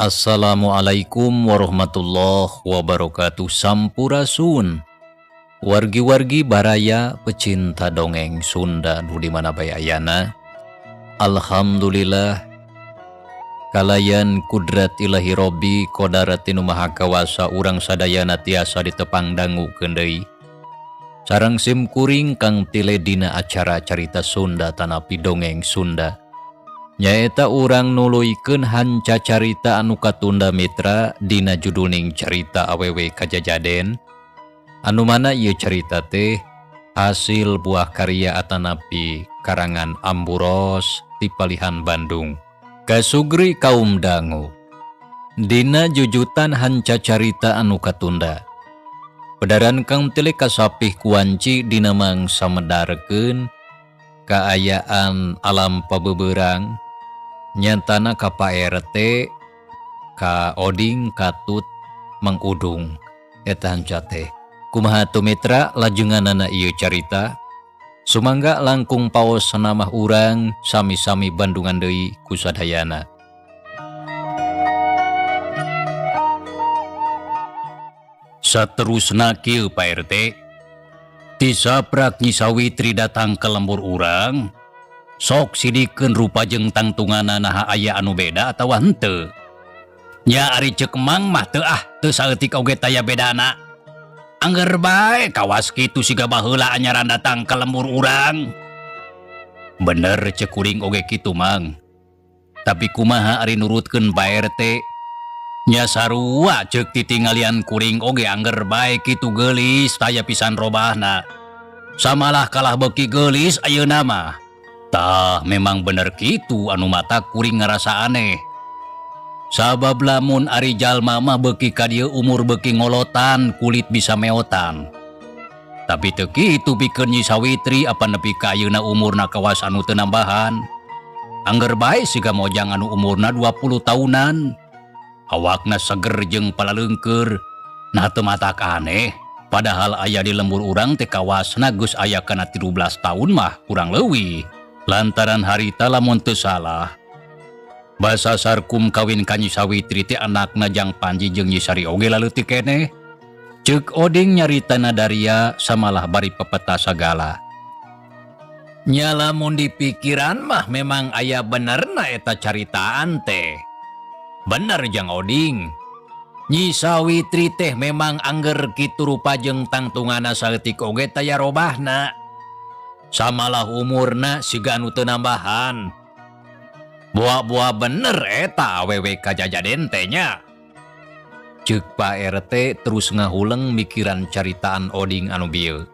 Assalamualaikum warahmatullahi wabarakatuh. Sampurasun wargi-wargi baraya pecinta dongeng Sunda nu di mana bae ayana. Alhamdulillah, kalayan kudrat ilahi Robbi kodarat nu maha kawasa, urang sadayana tiasa ditepang dangukeun deui sareng sim kuring Kang Tile dina acara Carita Sunda tanapi dongeng Sunda, nyaeta urang nuluykeun hanca carita anu katunda, mitra, dina juduling Carita Awewe Kajajaden, anu mana ieu carita teh hasil buah karya atanapi karangan Amburos ti palihan Bandung. Kasugri kaum dangu dina jujutan hanca carita anu katunda. Pedaran Kang Tile kasapih kuanci dina mangsa medarkeun kaayaan alam pabeberang, nyatana ka Pak RT, ka Oding, katut Mang Udung. Eta hanca teh kumaha tuh, mitra, lajenganana ieu carita? Sumangga langkung paos namah, urang sami-sami bandungan deui ku sadayana. Saterusna kieu, Pak RT. Tisaprak Nyi Sawitri datang ke lembur urang, sok sidikeun rupa jeung tangtungana, naha aya anu beda atawa henteu. Nya ari ceuk Mang mah teu ah, teu saeutik oge taya bedana. Angger bae kawas kitu siga baheula anyaran datang ke lembur urang. Bener, ceuk kuring oge kitu, Mang. Tapi kumaha ari nurutkeun Pak RT? Nya sarua, ceuk titinggalian kuring oge angger bae kitu, geulis, taya pisan robahna. Samalah kalah beuki geulis ayeuna mah. Tah, memang bener kitu anu matak kuring ngarasa aneh. Sabab lamun ari jalma mah beuki ka dieu umur beuki ngolotan, kulit bisa meotan. Tapi teu kitu pikeun Nyi Sawitri, apa nepi ka ayeuna umurna kawas anu teu nambahan. Angger bae siga mojang anu umurna 20 tahunan. Awakna seger jeung palaleungkeur. Nah, teu matak aneh, padahal aya di lembur urang teh kawasna geus aya kana 13 tahun mah kurang leuwih. Lantaran harita lamun teu salah, basa Sarkum kawin ka Nyi Sawitri teh anakna Jang Panji jeung Nyi Sari oge laleutik keneh. Ceuk Oding nyarita nadaria samalah bari pepeta sagala. Nya lamun dipikiran mah memang aya benerna eta caritaan teh. Bener, Jang Oding. Nyi Sawitri teh memang angger kitu rupa jeung tangtungana, saeutik oge taya robahna. Samalah umurna siga anu teu nambahan. Boa-boa bener eta awewe kajajaden teh nya. Ceuk Pak RT terus ngahuleng mikiran caritaan Oding anu bieu.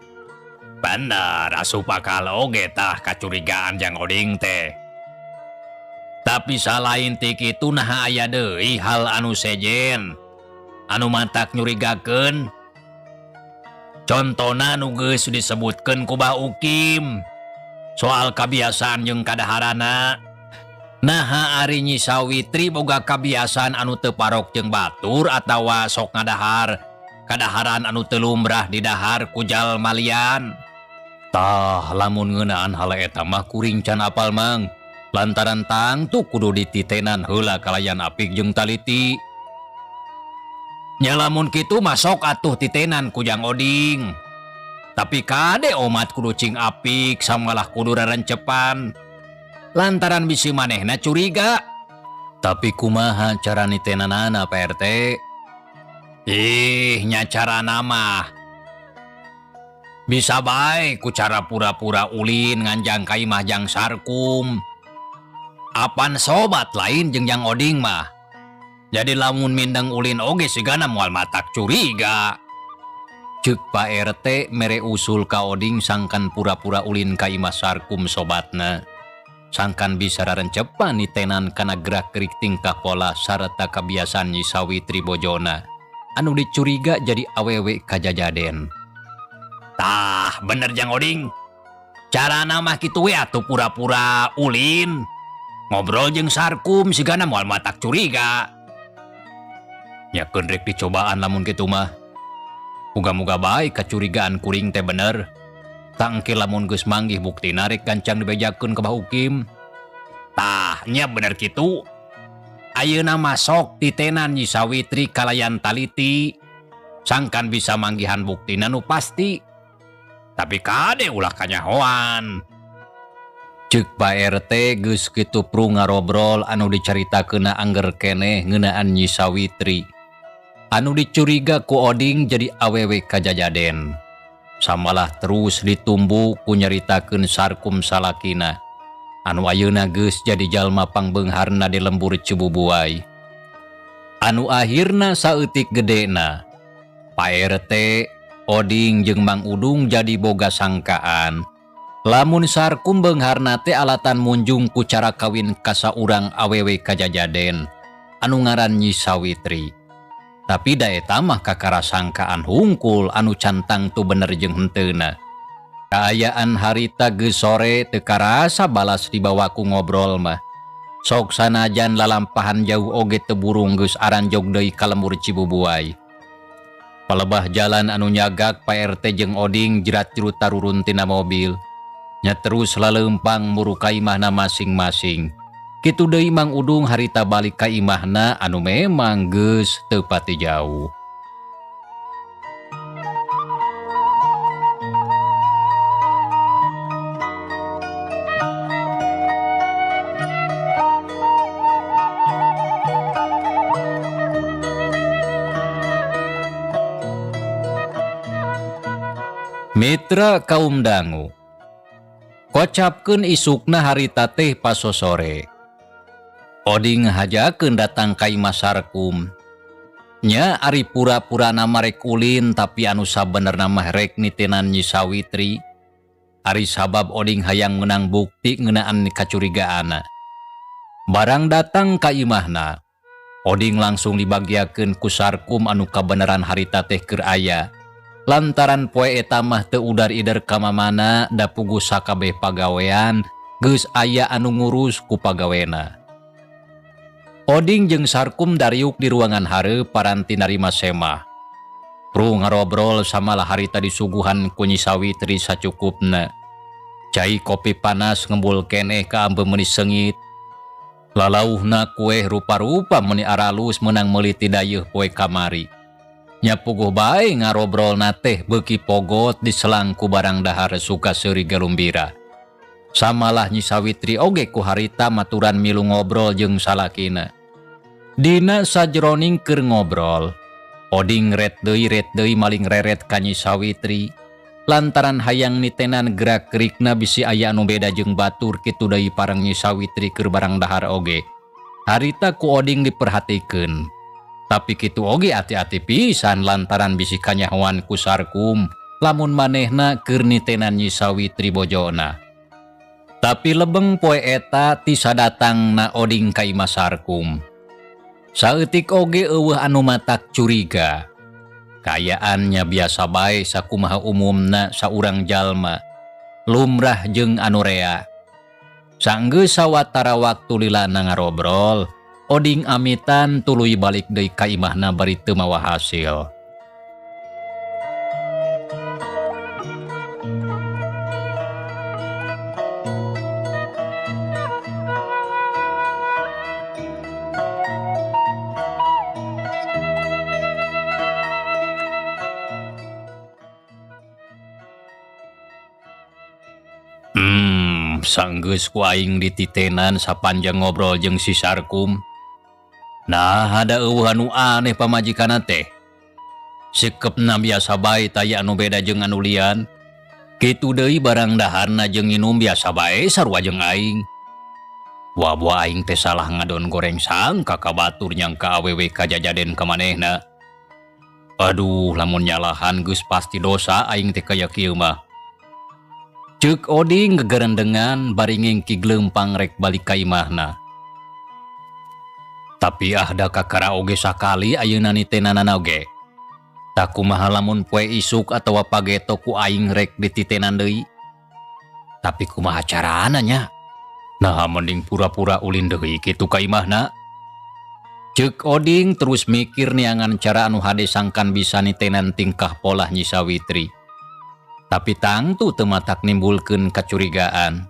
Bener, asup akal oge tah kacurigaan Jang Oding teh. Tapi salain ti kitu, naha aya deui hal anu sejen anu matak nyurigakeun? Contona nu geus disebutkeun ku Bah Ukim soal kabiasaan jeung kadaharana. Naha ari Nyi Sawitri boga kabiasaan anu teu parok jeung batur atawa sok ngadahar kadaharan anu teu lumrah didahar ku jalma lian? Tah, lamun ngeunaan hal eta mah kuring can apal, Mang. Lantaran tangtu kudu dititenan heula kalayan apik jeung taliti. Nya lamun kitu mah sok atuh titenan ku Jang Oding. Tapi kade omat kudu cing apik samalah kudu rarencepan. Lantaran bisi manehna curiga. Tapi kumaha cara nitenanana, Pak RT? Ih, nya carana mah bisa bae ku cara pura-pura ulin nganjang ka imah Jang Sarkum. Apan sobat lain jeung Jang Oding mah. Jadi lamun mindeng ulin oge sigana moal matak curiga. Ceuk Pak RT mere usul ka Oding sangkan pura-pura ulin ka imah Sarkum sobatna. Sangkan bisa rarencepan nitenan kana gerak-gerik, tingkah pola sarta kebiasaan Nyi Sawitri bojona anu dicuriga jadi awewe kajajaden. Tah, bener, Jang Oding. Carana mah kitu we atuh, pura-pura ulin. Ngobrol jeung Sarkum sigana moal matak curiga. Nya keun, rek dicobaan lamun kitu mah. Muga-muga bae kacurigaan kuring teh bener. Tah, engke lamun geus manggih buktina rek gancang dibejakeun ka Bah Ukim. Tah, nya bener kitu. Ayeuna mah sok titenan Nyi Sawitri kalayan taliti sangkan bisa manggihan buktina nu pasti. Tapi kade ulah kanyahoan. Ceuk Pak RT geus kitu prung ngarobrol anu dicaritakeunna angger keneh ngeunaan Nyi Sawitri. Anu dicuriga ku Oding jadi awewe kajajaden. Samalah terus ditumbu ku nyaritakeun Sarkum salakina. Anu ayeuna geus jadi jalma pangbeungharna di lembur Cibubuai. Anu akhirna saeutik gedena. Pak RT, Oding jeung Mang Udung jadi boga sangkaan. Lamun Sarkum beungharna teh alatan munjung ku cara kawin ka saurang awewe kajajaden anu ngaran Nyi Sawitri. Tapi da eta mah kakara sangkaan hungkul anu can tangtu bener jeung henteuna. Kaayaan harita geus sore teu karasa balas dibawa ku ngobrol mah. Sok sanajan lalampahan jauh oge teu burung geus aranjog deui ka lembur Cibubuai. Palebah jalan anu nyagak Pak RT jeung Oding jerat-jerut tarurun tina mobil. Nya terus laleumpang muru ka imahna masing-masing. Kitu deui Mang Udung harita balik ka imahna anu memang geus teu pati jauh. Mitra kaum dangu. Kocapkeun isukna harita teh pasosore. Oding hajakeun datang ka imah Sarkum. Nya ari pura-purana marek ulin tapi anu sabenerna mah rek nitenan Nyi Sawitri. Ari sabab Oding hayang meunang bukti ngeunaan kacurigaanna. Barang datang ka imahna, Oding langsung dibagiakeun ku Sarkum anu kabeneran harita teh keur aya. Lantaran poe eta mah teu udar-ider ka mamana da puguh sakabeh pagawean geus aya anu ngurus ku pagawena. Oding jeung Sarkum dariuk di ruangan hareup paranti narima semah. Prung ngarobrol samalah harita disuguhan ku Nyi Sawitri sacukupna. Cai kopi panas ngembul keneh ka ambe meuni seungit. Lalauhna kueh rupa-rupa meuni aralus meunang meuli ti dayeuh poe kamari. Nya puguh bae ngarobrolna teh beuki pogot diselang ku barang dahar suka seuri galumbira. Samalah Nyi Sawitri oge ku harita maturan milu ngobrol jeung salakina. Dina sajroning keur ngobrol, Oding ret deui maling reret ka Nyi Sawitri. Lantaran hayang nitenan gerak-gerikna bisi aya anu beda jeung batur kitu deui pareng Nyi Sawitri keur barang dahar oge. Harita ku Oding diperhatikeun. Tapi kitu oge ati-ati pisan lantaran bisi kanyahoan ku Sarkum lamun manehna keur nitenan Nyi Sawitri bojona. Tapi lebeng poe eta ti sadatangna Oding ka imah Sarkum. Saeutik oge eueuh anu matak curiga. Kaayaannya biasa bae sakumaha umumna saurang jalma, lumrah jeung anu rea. Sanggeus sawatara waktu lilana ngarobrol, Oding amitan tuluy balik deui ka imahna bari teu mawa hasil. Sanggeus ku aing dititenan sapanjang ngobrol jeung si Sarkum. Nah, ada eueuh anu aneh pamajikanna teh. Sikepna biasa bae taya anu beda jeung anu lian. Kitu deui barang daharna jeung nginum biasa bae sarua jeung aing. Buah-buah aing teh salah ngadon goreng sangka ka batur nyangka awewe kajajaden ka manehna. Aduh, lamun nyalahan geus pasti dosa aing teh kaya kieu mah. Ceuk Oding gegerendengan bari ngingki gleumpang rek balik ka imahna. Tapi ah da kakara oge sakali ayeuna nitenanana oge. Tak kumaha lamun poe isuk atawa pageto ku aing rek dititenan deui. Tapi kumaha carana nya? Nah, mending pura-pura ulin deui kitu ka imahna. Ceuk Oding terus mikir neangan cara anu hade sangkan bisa nitenan tingkah polah Nyi Sawitri. Tapi tangtu teu matak nimbulkeun kacurigaan.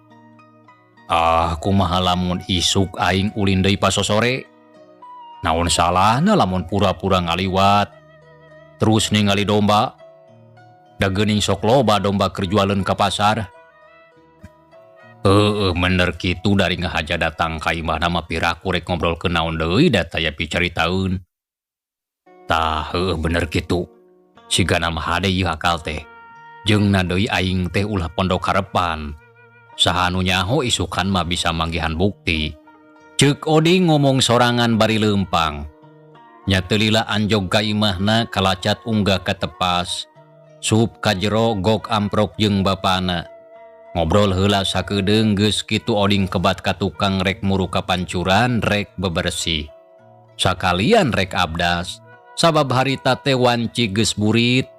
Ah, kumaha lamun isuk aing ulin deui pasosore? Naon salahna lamun pura-pura ngaliwat terus ningali domba. Da geuning sok loba domba keur jualeun ka pasar. Heueuh bener kitu dari ngahaja datang ka imahna mah piraku rek ngobrolkeun naon deui da taya picaritaeun. Tah heueuh bener kitu. Sigana mah hade ieu akal teh. Jeung na deui aing teh ulah pondok harepan. Saha anu nyaho isukan mah bisa manggihan bukti. Ceuk Oding ngomong sorangan bari leumpang. Nya teu lila anjog ka imahna kalacat unggah ka tepas. Sup ka jero gok amprok jeung bapana. Ngobrol heula sakedeung geus kitu Oding kebat ka tukang rek muru ka pancuran rek bebersih. Sakalian rek abdas. Sabab harita teh wanci geus burit.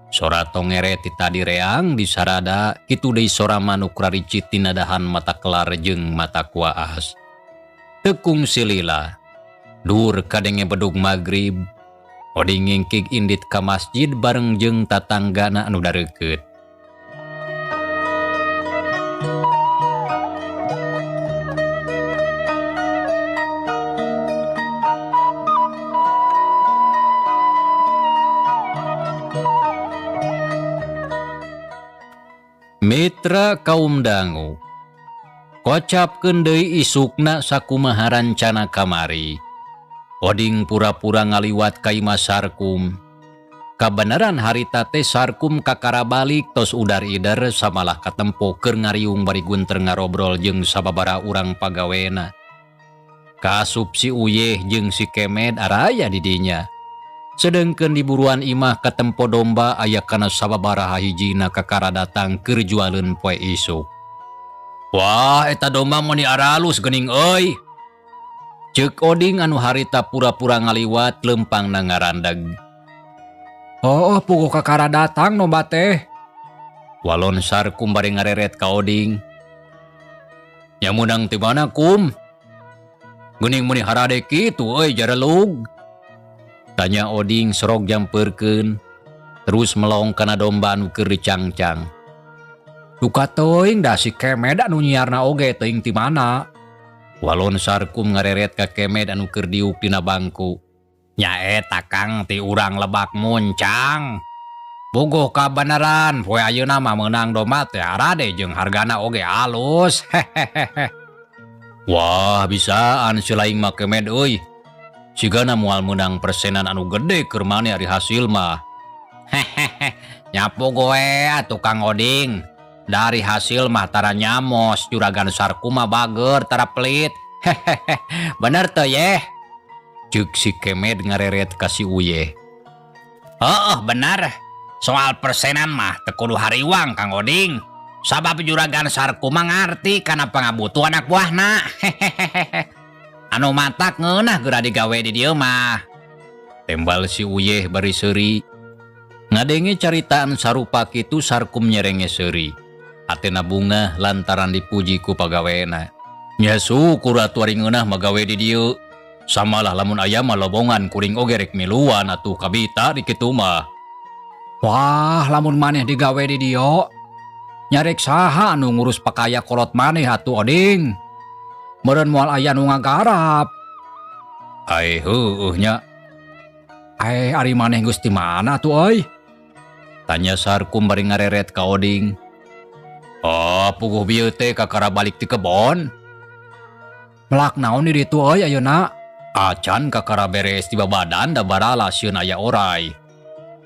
Sora tongere ti tadi reang disarada kitu deui sora manuk raricit tina dahan mata kelar jeung mata kuaas. Teu kungsi lila. Dur kadenge bedug magrib. Oding ngingkig indit ka masjid bareng jeung tatanggana anu dareukeut. Mitra kaum dangu. Kocapkeun deui isukna sakumaha rancana kamari. Oding pura-pura ngaliwat ka imah Sarkum. Kabeneran harita teh Sarkum kakara balik tos udar-ider samalah katempo keur ngariung bari gunter ngarobrol jeung sababaraha urang pagawena. Kaasup si Uyeh jeung si Kemed araya di dinya. Sedengkeun di buruan imah katempo domba aya kana sababaraha hijina kakara datang keur jualeun poe isuk. Wah, eta domba meuni aralus geuning euy. Ceuk Oding anu harita pura-pura ngaliwat leumpangna ngarandeg. Oh, puguh kakara datang domba teh. Walon Sarkum bari ngareret ka Oding. Nya meunang ti mana kum? Geuning meuni harade kitu euy jarelug. Tanya Oding sorok jampeurkeun, terus melong kana domba anu keur dicangcang. Duka teuing da si Kemed anu nyiarna oge teuing ti mana. Walon Sarkum ngareret ka Kemed anu keur diuk dina bangku. Nyaeta Kang ti urang Lebak Muncang. Bogoh kabeneran poe ayeuna mah meunang domba teh arade jeung hargana oge alus. Hehehe. Wah, bisaan si laing mah Kemed euy. Sigana moal meunang persenan anu gede keur maneh ari hasil mah. Hehehe, nyapu goe atuh Kang Oding. Dari hasil mah tara nyamos, juragan Sarkum mah bager tara pelit. Hehehe, bener teu yeh? Ceuk si Kemed ngareret ka si Uyeh. Heeh, bener. Soal persenan mah teu kudu hariwang Kang Oding. Sabab juragan Sarkum mah ngarti kana pangabutuh anak buahna. Hehehe. Anu matak ngeunah geura digawe di dieu mah. Tembal si Uyeh bari seuri. Ngadenge caritaan sarupa kitu Sarkum nyerenge seuri. Atena bungah lantaran dipuji ku pagawena. Nya syukur atuh ari ngeunah magawe di dieu. Samalah lamun aya mah lobongan kuring oge rek miluan atuh kabita di kitu mah. Wah, lamun maneh digawe di dieu, nyarek saha anu ngurus pakaya kolot maneh atuh Oding. Meureun moal aya nu ngagarap. Ae heueuh nya. Ae ari maneh geus ti mana atuh euy? Tanya Sarkum bari ngareret ka Oding. Oh, puguh bieu teh kakara balik ti kebon. Melak naon di ditu euy ayeuna? Acan kakara beres di babadan da barala sieun aya orai.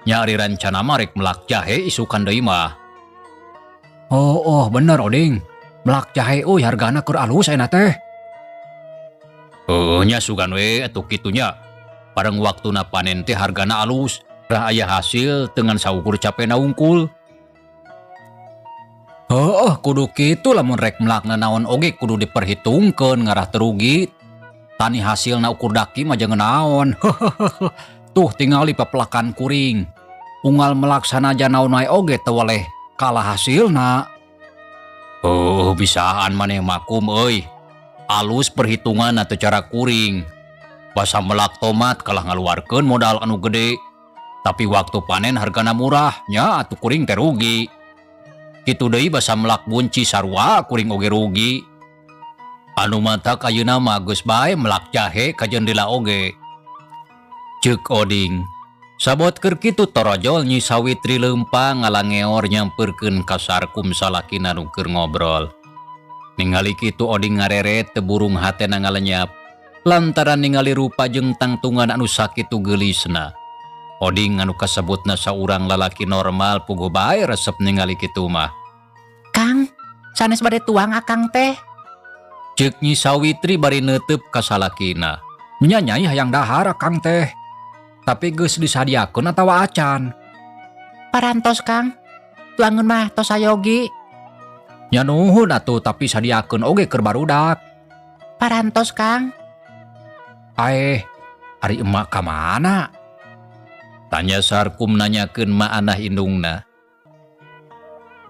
Nya ari rancana mah rek melak jahe isukan deui mah. Oh, oh bener Oding. Melak jahe euy hargana keur alus ayeuna teh. Heueuh nya sugan we atuh kitu nya. Bareng waktuna panen teh hargana alus, rah aya hasil dengan saukur capena unggul. Heueuh kudu kitu lamun rek melak naon oge kudu diperhitungkeun ngarah terugi. Tani hasilna ukur daki mah jangan naon. Tuh tingali pepelakan kuring. Unggal melak sanajan naon wae oge teu weleh kalah hasilna. Oh, bisaan maneh makum euy. Alus perhitungan atau cara kuring. Basa melak tomat kalah ngaluarkeun modal anu gede. Tapi waktu panen hargana murah, nya atuh kuring teh rugi. Kitu deui basa melak bunci sarua kuring oge rugi. Anu matak ayeuna mah geus bae melak jahe ka jendela oge. Ceuk Oding. Sabot keur kitu torojol Nyi Sawitri leumpang ngalangeor nyampeurkeun ka Sarkum salakina nu keur ngobrol. Ningali kitu Oding ngareret teu burung hatena ngalenyap lantaran ningali rupa jeung tangtungan anu sakitu geulisna. Oding anu kasebutna saurang lalaki normal puguh bae resep ningali kitu mah. Kang, sanes bade tuang akang teh. Ceuk Nyi Sawitri bari neuteup ka salakina. Nya Nyai hayang dahar akang teh. Tapi geus disadiakeun atawa acan? Parantos Kang. Tuangeun mah tos sayogi. Nya nuhun atuh tapi sadiakeun oge keur barudak. Parantos Kang. Aeh, ari emak ka mana? Tanya Sarkum nanyakeun maanah indungna.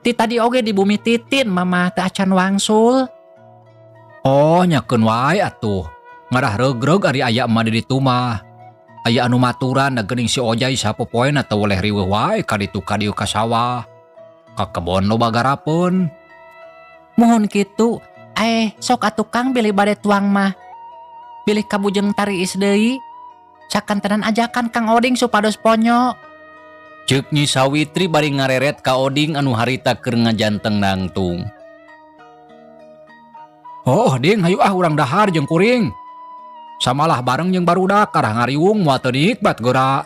Ti tadi oge di bumi titin mama teu acan wangsul. Oh, nyakeun wae atuh. Ngarah regreg ari aya emak di ditu mah. Aya anu maturan da geuning si Ojai sapopoena teu weleh riweuh wae ka ditu ka dieu ka sawah. Ka kebon loba garapeun. Muhun kitu. Sok atuh Kang bilih bade tuang mah. Bilih kabujeng tariis deui. Sakantenan ajakan Kang Oding supados ponyo. Ceuk Nyi Sawitri bari ngareret ka Oding anu harita keur ngajanteng nangtung. Oh, Ding, hayu ah urang dahar jeung kuring. Samalah bareng jeung barudak karah ngariung moal teu nikmat geura.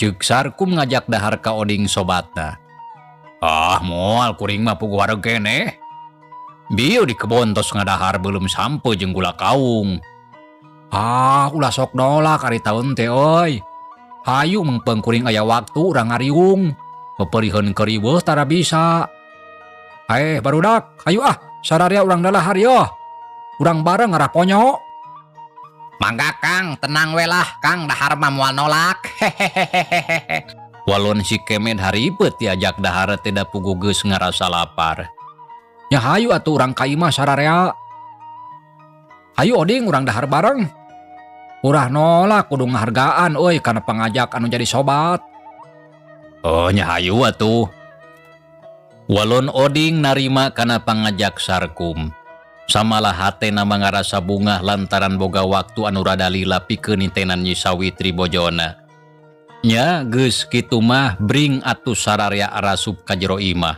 Ceuk Sarkum ngajak dahar ka Oding sobatna. Ah, moal kuring mah puguh wareg keneh. Bieu di kebon tos ngadahar belum sampe jeung gula kaung. Ah, ulah sok nolak ari taun teh euy. Hayu mengpeng kuring aya waktu urang ngariung. Peperiheun keriweuh tara bisa. Barudak, hayu ah, sararia urang dalahar yoh. Urang bareng ngarah ponyo. Mangga Kang, tenang we lah Kang, dahar mah moal nolak. Hehehehe. Walon si Kemed haripet diajak dahar teh da puguh geus ngarasa lapar. Ya hayu atuh urang ka imah sararea. Hayu Oding urang dahar bareng. Urah nolak kudu ngahargaan euy kana pangajak anu jadi sobat. Oh nya hayu atuh. Walon Oding narima kana pangajak Sarkum. Samalah hatena mangarasa bungah lantaran boga waktu anu rada lila pikeun nitenan Nyi Sawitri bojona. Nya geus kitu mah bring atuh sararea arasup ka jero imah.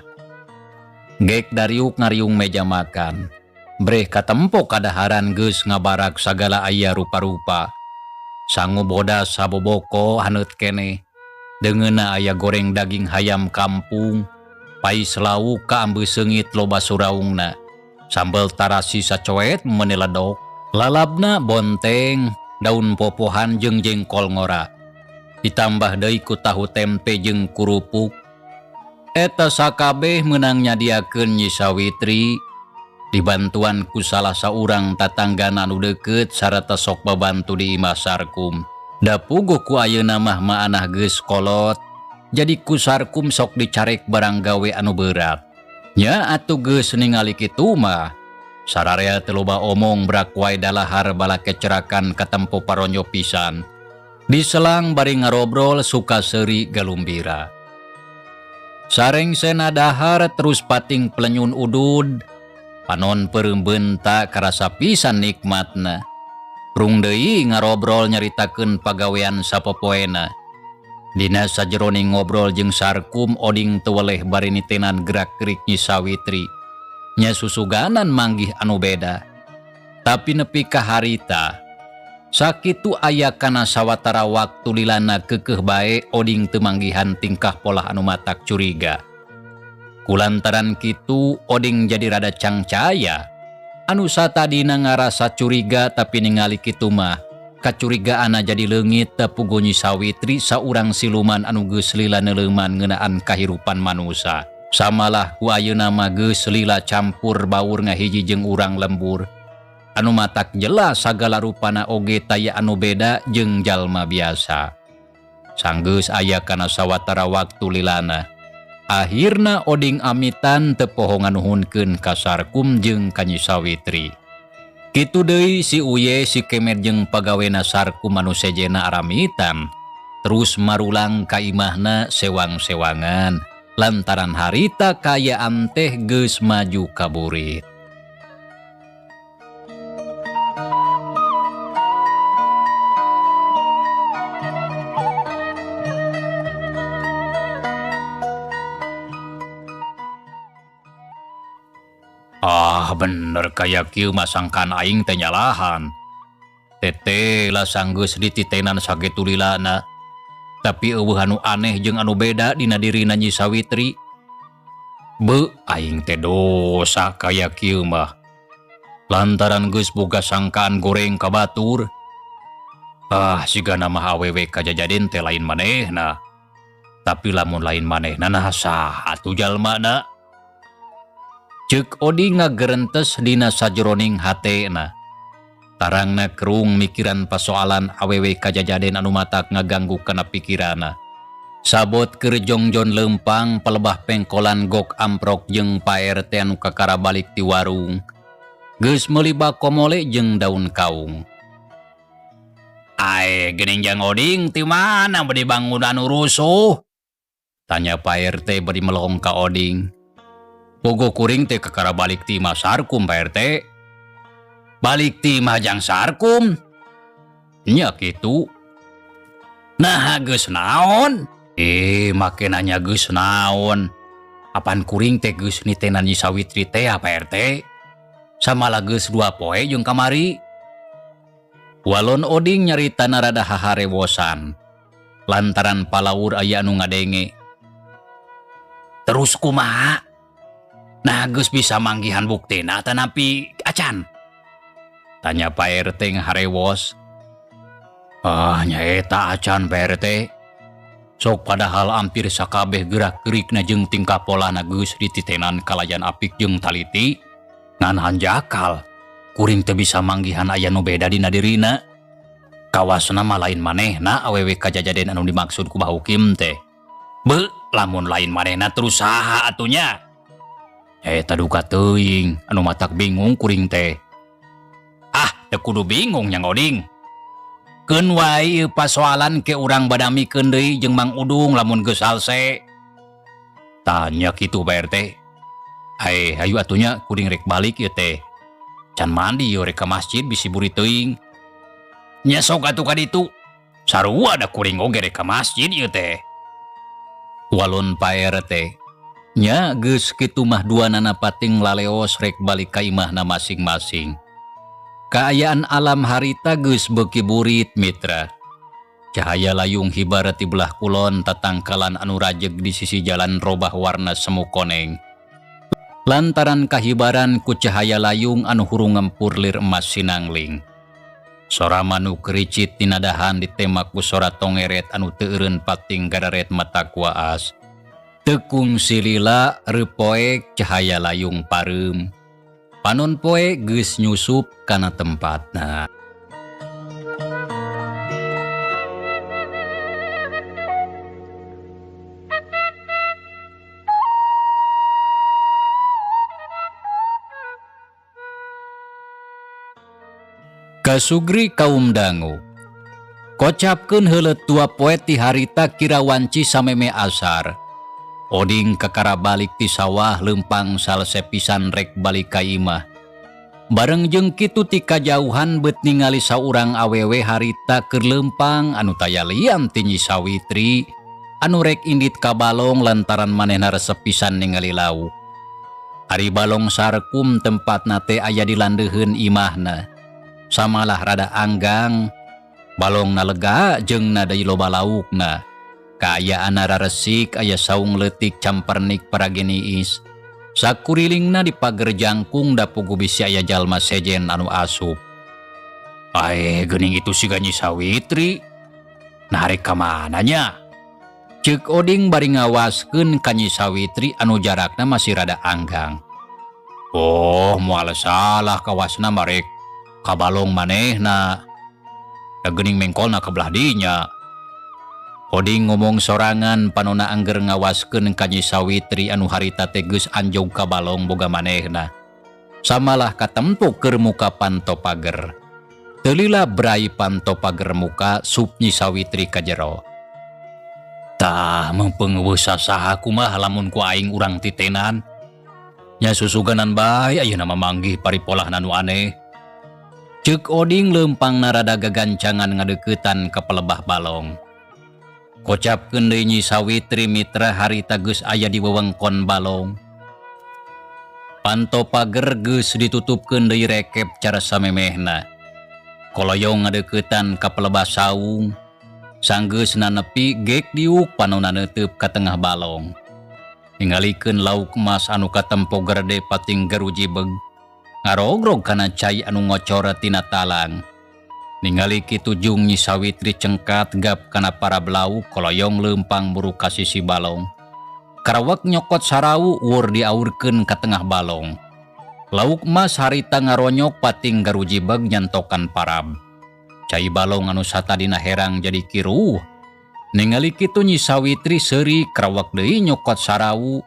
Gek dariuk ngariung meja makan. Breh katempo kadaharan geus ngabarak sagala aya rupa-rupa. Sangu bodas saboboko haneut keneh. Deungeunna aya goreng daging hayam kampung, pais lauk kaambeus seungit loba suraungna. Sambel tarasi sacoet meuni ledok, lalabna bonteng, daun popohan jeung jengkol ngora. Ditambah deui ku tahu tempe jeung kerupuk. Eta sakabeh meunang nyadiakeun Nyi Sawitri dibantuan ku salah saurang tatanggana anu deukeut sarta sok babantu di imah Sarkum. Da puguh ku ayeuna mah maanah geus kolot, jadi ku Sarkum sok dicarek barang gawe anu berat. Nya atuh geus ningali kitu mah, sararea teu loba omong brak wae dalahar bala kecerakan katempo paronyo pisan. Diselang bari ngarobrol suka seuri galumbira. Sarengsena dahar terus pating pelenyun udud, panon peureum beunta karasa pisan nikmatna. Rung deui ngarobrol nyaritakeun pagawean sapopoena. Dina sajeroning ngobrol jeung Sarkum Oding teu weleh bari nitenan gerak-gerik Nyi Sawitri. Nya susuganan manggih anu beda. Tapi nepi ka harita, sakitu aya kana sawatara waktu lilana keukeuh bae Oding teu manggihan tingkah polah anu matak curiga. Kulantaran kitu Oding jadi rada cangcaya. Anu satadina ngarasa curiga tapi ningali kitu mah kacurigaanna jadi leungit teu puguh Nyi Sawitri saurang siluman anu geus lila neuleuman ngeunaan kahirupan manusa. Samalah ku ayeuna mah geus lila campur baur ngahiji jeung urang lembur. Anu matak jelas sagala rupana oge taya anu beda jeung jalma biasa. Sanggeus aya kana sawatara waktu lilana. Akhirna Oding amitan teu poho nganuhunkeun ka Sarkum jeung ka Nyi Sawitri. Kitu deui si Uye si Kemed jeung pagawena Sarkum anu sejena aramitan terus marulang ka imahna sewang-sewangan lantaran harita kaayaan teh geus maju ka burit. Ah bener kaya kieu mah sangkaan aing teh nyalahan. Tete lah sanggeus dititenan sakitu lilana. Tapi eueuh anu aneh jeung anu beda dina dirina Nyi Sawitri. Beuh aing teh dosa kaya kieu mah. Lantaran geus boga sangkaan goreng ka batur. Ah sigana mah awewe kajajaden teh lain manehna. Tapi lamun lain manehna nah saha atuh jalmana? Ceuk Oding ngagerentes dina sajeroning hatena. Tarangna kerung mikiran pasoalan awewe kajajaden anu matak ngaganggu kana pikirana. Sabot keur jongjon leumpang palebah pengkolan gok amprok jeung Pak RT anu kakara balik ti warung. Geus meuli bako mole jeung daun kaung. Ae geuning Jang Oding ti mana bade bangun anu rusuh? Tanya Pak RT bari melong ka Oding. Bogo kuring teh kakara balik ti imah Sarkum Pak RT. Balik ti imah Jang Sarkum? Nya kitu. Nah geus naon? Make nanya geus naon? Apan kuring teh geus nitenan Nyi Sawitri teh Pak RT? Samalah geus 2 poe jeung kamari. Walon Oding nyaritana rada haharewosan. Lantaran palaur aya anu ngadenge. Terus kumaha? Nah geus bisa manggihan buktina tanapi acan? Tanya Pak RT ngaharewos. Ah nyaeta acan Pak RT. Sok padahal hampir sakabeh gerak-gerikna jeung tingkah polana geus dititenan kalayan apik jeung taliti. Ngan hanjakal, kuring teu bisa manggihan aya nu beda dina dirina. Kawasna mah lain manehna awewe kajajaden anu dimaksud ku Bah Hukim teh. Beuh, lamun lain manehna terus saha atunya? Eta duka teuing, anu matak bingung kuring teh. Ah, teu kudu bingung Nyang Oding. Keun wae ieu pasoalan ke urang badamikeun deui jeung Mang Udung lamun geus salse. Tanya kitu Pak RT. Hai, hayu atunya kuring rek balik ieu teh. Can mandi ieu rek ka masjid bisi buri teuing. Nya sok atuh ka ditu. Sarua da kuring oge rek ka masjid ieu teh. Walon Pak RT. Nya geus kitu mah duanana pating laleos rek balik ka imahna masing-masing. Kaayaan alam harita geus beuki burit mitra. Cahaya layung hibar ti belah kulon tatangkalan anu rajeg di sisi jalan robah warna semu koneng. Lantaran kahibaran ku cahaya layung anu hurung ngempur lir emas sinangling. Sora manuk ricit tinadahan ditemak ku sora tongeret anu teu eureun pating gararet mata kuaas. Tekung silila reupoek cahaya layung pareum. Panon poe geus nyusup kana tempatna. Kasugri kaum dangu. Kocapkeun heuleut dua poe ti harita kira wanci sameme asar. Oding kakara balik ti sawah leumpang salse pisan rek balik ka imah. Bareng jeung kitu ti kajauhan beut ningali saurang awewe harita keur leumpang anu taya lian ti Nyi Sawitri anu rek indit ka balong lantaran manehna resep pisan ningali lauk. Ari balong sarkum tempatna teh aya di landeuheun imahna. Samalah rada anggang, balongna lega jeung na deui loba laukna. Kaayaan raresik aya saung leutik campernik parageniis. Sakurilingna di pager jangkung da pugu bisi aya jalma sejen anu asup. Ae geuning itu siga Nyi Sawitri. Nah rek ka mana nya? Ceuk Oding bari ngawaskeun ka Nyi Sawitri anu jarakna masih rada anggang. Oh, moal salah kawasna mah rek ka balong manehna. Da geuning mengkolna ka belah dinya. Oding ngomong sorangan panona angger ngawaskeun ka Nyi Sawitri anu harita teh geus anjog ka balong boga manehna. Samalah katempo keur muka panto pager. Teu lila brai panto pager muka sup Nyi Sawitri ka jero. Tah meungpeung eueuh sasaha kumaha lamun ku aing urang titenan. Nya susuganan bae ayeuna mah manggih paripolahna nu aneh. Ceuk Oding leumpangna rada gagancangan ngadeuketan ka pelebah balong. Kocapkeun deui Nyi Sawitri mitra harita geus aya di wewengkon balong. Panto pager geus ditutupkeun deui rekep cara samemehna. Koloyong ngadeuketan ka pelebah saung. Sanggeusna nepi gek diuk panonna neuteup ka tengah balong. Ningalikeun lauk emas anu katempo gerede pating garujibeg. Ngarogrog kana cai anu ngocor tina talang. Ningali kitu jung Nyi Sawitri cengkat gap kana parab lauk koloyong leumpang muru ka sisi balong. Karawek nyokot sarawu wur diaurkeun ka tengah balong. Lauk emas harita ngaronyok pating garujibeg nyantokan parab. Cai balong anu satadina herang jadi kiruh. Ningali kitu Nyi Sawitri seuri karawek deui nyokot sarawu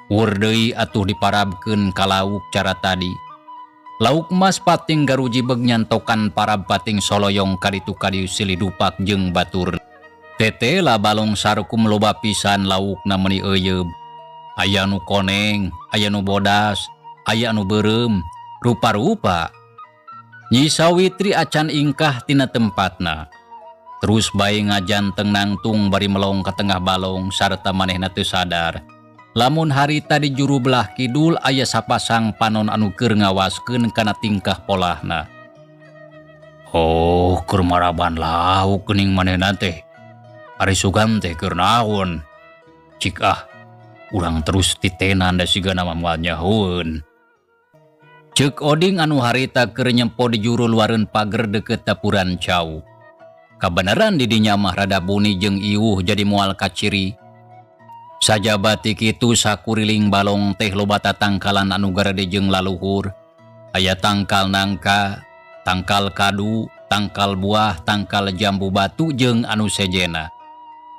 wur deui atuh diparabkeun ka lauk cara tadi. Lauk emas pating garujibeg nyantokan parab pating soloyong kaditu kadieu silih dupak jeung batur. Tetela balong sarukum loba pisan laukna meuni euyeub. Aya nu koneng, aya nu bodas, aya nu beureum, rupa-rupa. Nyi Sawitri acan ingkah tina tempatna. Terus bae ngajanteng nangtung bari melong ka tengah balong sarta manehna teu sadar. Lamun harita di juru belah kidul aya sapasang panon anu keur ngawaskeun kana tingkah polahna. Oh, keur maraban lauk geuning manehna teh. Ari sugan teh keur naon? Cik ah, urang terus titenan da sigana mah moal nyahoeun. Ceuk Oding anu harita keur nyempo di juru luareun pager deukeut dapuran cau. Kabeneran di dinya mah rada buni jeung iuh jadi moal kaciri. Sajaba ti kitu sakuriling balong teh loba tatangkalan anu garede jeung laluhur. Aya tangkal nangka, tangkal kadu, tangkal buah, tangkal jambu batu jeung anu sejena.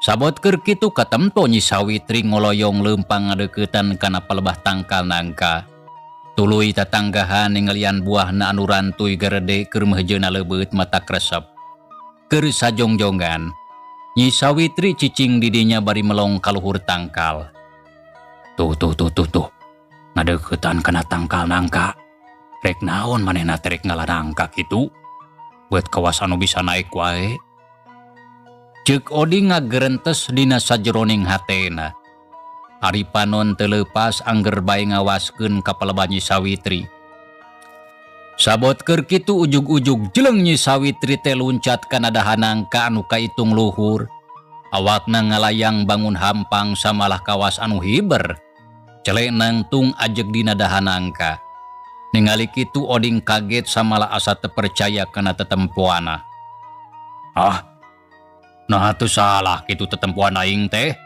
Sabot keur kitu katemto Nyi Sawitri ngoloyong leumpang ngadeuketan kana palebah tangkal nangka. Tuluy tatanggahan ningalian buahna anu rantuy garede keur meujeuna leubeut mata kresep. Keur sajongjongan, Nyi Sawitri cicing di dinya bari melong kaluhur tangkal. Tuh tuh tuh tuh tuh. Ngadeuketan kana tangkal nangka. Rek naon manehna teh rek ngala nangka kitu? Buat kawas anu bisa naik wae. Ceuk Oding ngagerentes dina sajeroning hatena. Ari panon teu leupas angger bae ngawaskeun ka palebah Nyi Sawitri. Sabot keur kitu ujug-ujug jeleng Nyi Sawitri teh luncat kana dahan nangka anu kaitung luhur. Awakna ngalayang bangun hampang samalah kawas anu hiber. Celek nangtung ajeg dina dahan nangka. Ningali kitu Oding kaget samalah asa teu percaya kana tetempoana. Ah, nah teu salah kitu tetempoan aing teh.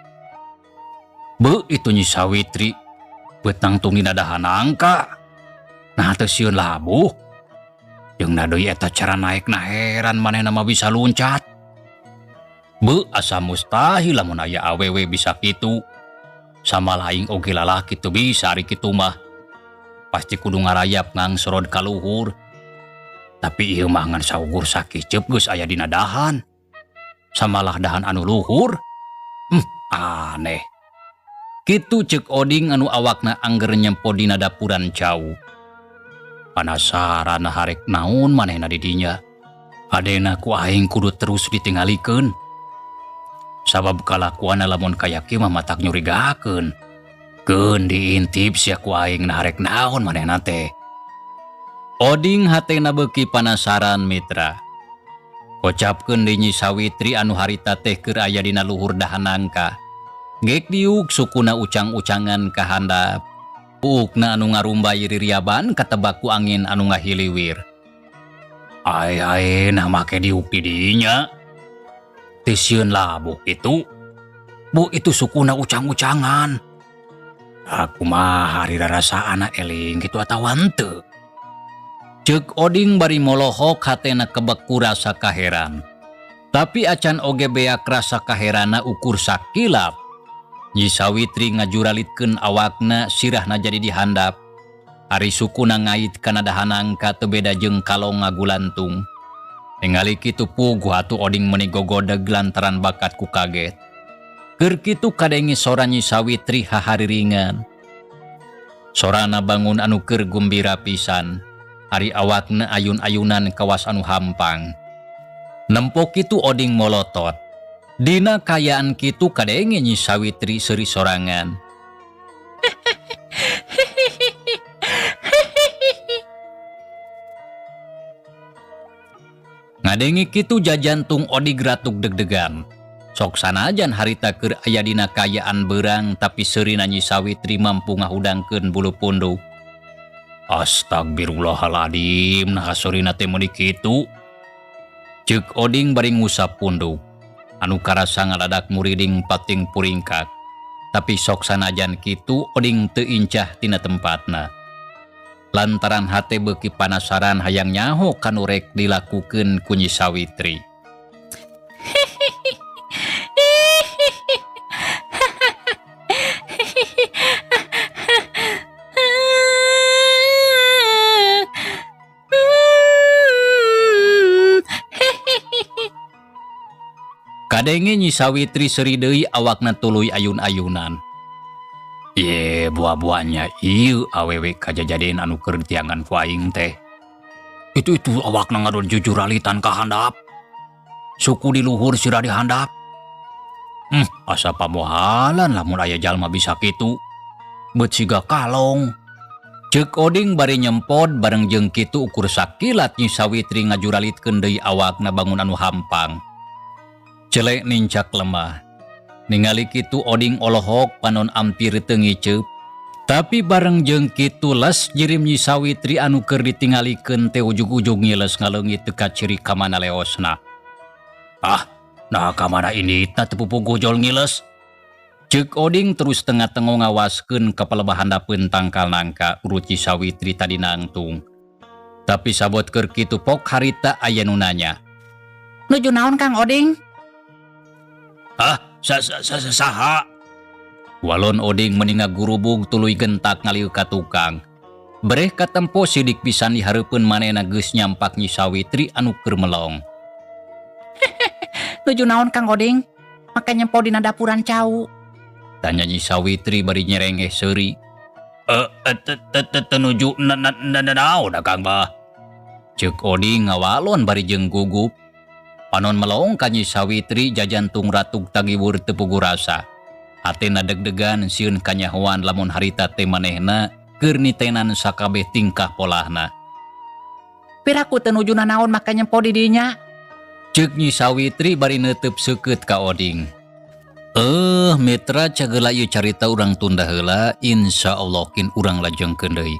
Beuh itu Nyi Sawitri beut nangtung dina dahan nangka. Nah teu sieun labuh. Jeung na deui eta cara naekna heran manehna mah bisa luncat. Beuh asa mustahil lamun aya awewe bisa kitu. Samalah aing oge lalaki teu bisa ari kitu mah. Pasti kudu ngarayap ngangsorod ka luhur. Tapi ieu mah ngan saukur sakiceup geus aya dina dahan. Samalah dahan anu luhur. Aneh. Kitu ceuk Oding anu awakna angger nyempo dina dapuran cau. Penasaran harek naon manehna di dinya. Adena ku aing kudu terus ditinggalikeun. Sabab kalakuanna lamun kaya kieu mah matak nyurigakeun. Keun diintip sia ku aing na harek naon manehna teh. Oding hatena beuki panasaran mitra. Kocapkeun deui Nyi Sawitri anu harita teh keur aya dina luhur dahan nangka. Gek diuk sukuna ucang-ucangan ka handap. Puukna anu ngarumbay ririaban katebak ku angin anu ngahiliwir. Ae ae nah make diuk di dinya. Teu sieun labuh kitu. Bu itu sukuna ucang-ucangan. Aku mah hari rarasaan eling kitu atawa henteu. Ceuk Oding bari molohok hatena kebek ku rasa kaheran. Tapi acan oge beak rasa kaherana ukur sakilap. Nyi Sawitri ngajuralitkeun awakna sirahna jadi dihandap. Ari sukuna ngait kana dahan nangka teu beda jeung kalong ngagulantung. Ningali kitu puguh atuh Oding meuni gogodeg lantaran bakat ku kaget. Keur kitu kadenge sora Nyi Sawitri hahariringan. Sorana bangun anu keur gumbira pisan. Ari awakna ayun-ayunan kawas anu hampang. Nempo kitu Oding molotot. Dina kayaan kitu kadenge Nyi Sawitri seuri sorangan. Ngadenge kitu jajantung Odig ratuk deg-degan. Sok sanajan harita keur aya dina kaayaan beurang tapi seurina Nyi Sawitri mampu ngahudangkeun bulu punduk. Astagfirullahaladzim, naha seurina teh meuni kitu. Ceuk Oding bari ngusap punduk. Anu karasa ngadadak muriding pating puringkak. Tapi sok sanajan kitu Oding teu incah tina tempatna. Lantaran hate beuki panasaran hayang nyaho kanu rek dilakukeun ku Nyi Sawitri. Kadenge Nyi Sawitri seuri deui awakna tuluy ayun-ayunan. Ye buah-buahnya ieu awewe kajajadian anu keur ditiangan ku aing teh. Itu awakna ngadon jujuralitan ka handap. Suku di luhur sirah di handap. Asa pamohalan lamun aya jalma bisa kitu. Beut siga kalong. Ceuk Oding bari nyempod bareng jeung kitu ukur sakilat Nyi Sawitri ngajuralitkeun deui awakna bangun anu hampang. Celek nincak lemah. Ningali kitu Oding olohok panon ampir teu ngiceup. Tapi bareng jeung kitu les jirim Nyi Sawitri anu keur ditingalikeun teh ujug-ujug ngiles ngaleungit teu kaciri ka mana leosna. Ah, nah ka mana inditna teu pupuguh jol ngiles. Ceuk Oding terus tengah-tengah ngawaskeun ka palebah handapeun tangkal nangka urut Nyi Sawitri tadi nangtung. Tapi sabot keur kitu pok harita aya nu nanya. Nuju naon Kang Oding? Ah, saha? Walon Oding meninga gurubug tuluy gentak ngalieu ka tukang. Bereh katempo sidik pisan dihareupeun manehna geus nyampak Nyi Sawitri anu keur melong. Nuju naon Kang Oding? Make nyempo dina dapuran cau. Tanya Nyi Sawitri bari nyerengeh seuri. Nuju naon Kang mah? Ceuk Oding ngawalon bari jeung gugup. Panon melong ka Nyi Sawitri jajantung ratuk tagiwur teu puguh rasa. Hatena deg-degan sieun kanyahoan lamun harita teh manehna keur nitenan sakabeh tingkah polahna. Piraku teu nuju nanaon make nyempo di dinya? Ceuk Nyi Sawitri bari neuteub seukeut ka Oding. Mitra cageula ieu carita urang tunda heula, insyaallah kin urang lajengkeun deui.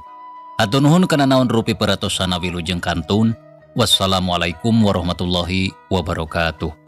Hatur nuhun kana naon rupi peratosana wilujeng kantun. Wassalamualaikum warahmatullahi wabarakatuh.